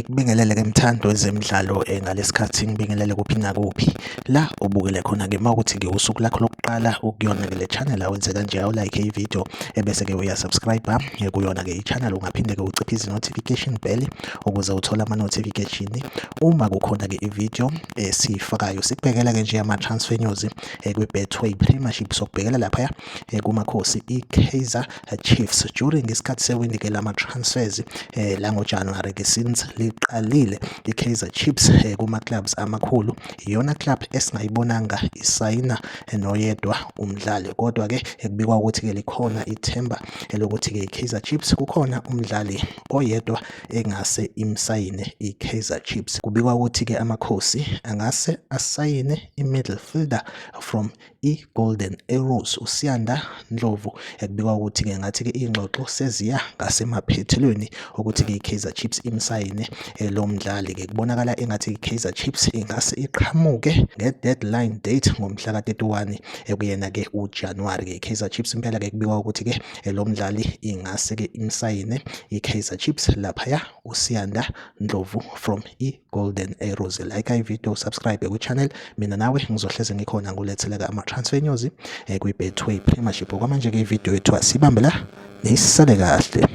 Ngikubingelele ke mthandi wezemidlalo ngalesikhathi ngibingelele kuphi nakuphi la ubukele khona ke mawukuthi ke usuku lakho lokuqala ukuyona ke le channel awenze kanje awulike i-video ebese ke uyasubscribe kuyona ke i-channel. Ungaphinde ke uciphise i-notification bell ukuze uthole ama-notification uma kukhona ke i-video esiyifakayo. Sikubhekela ke nje ama-transfer news kwi-Betway Premiership, sokubhekela laphaya kumakhosi i-Kaizer Chiefs during isikhathi sewindi ke lama-transfers la ngoJanuary ke since liqalile i-Kaizer Chiefs kuma-clubs amakhulu iyona club esingayibonanga isayina noyedwa umdlali. Kodwa ke kubikwa ukuthi ke likhona ithemba elokuthi ke i-Kaizer Chiefs kukhona umdlali oyedwa engase imsayine i-Kaizer Chiefs. Kubikwa ukuthi ke amakhosi angase asayine i-midfielder from i-Golden Arrows uSiyanda Ndlovu. Ekubikwa ukuthi-ke ngathi-ke iy'ngxoxo seziya ngasemaphethelweni ukuthi-ke i-Kaizer Chiefs imsayine lo mdlali-ke. Kubonakala engathi i-Kaizer Chiefs ingase iqhamuke nge-deadline date ngomhla ka-31 ekuyena-ke uJanuwari-ke. I-Kaizer Chiefs impela-ke kubikwa ukuthi-ke lo mdlali ingase-ke imsayine i-Kaizer Chiefs laphaya uSiyanda Ndlovu from i-Golden Arrows. Like i-video, subscribe kwi-channel. Mina nawe ngizohleze ngikhona ngulethele ama-transfer news kwi-Betway Premiership. Okwamanje-ke i-video yethu asibambe la, nisale kahle.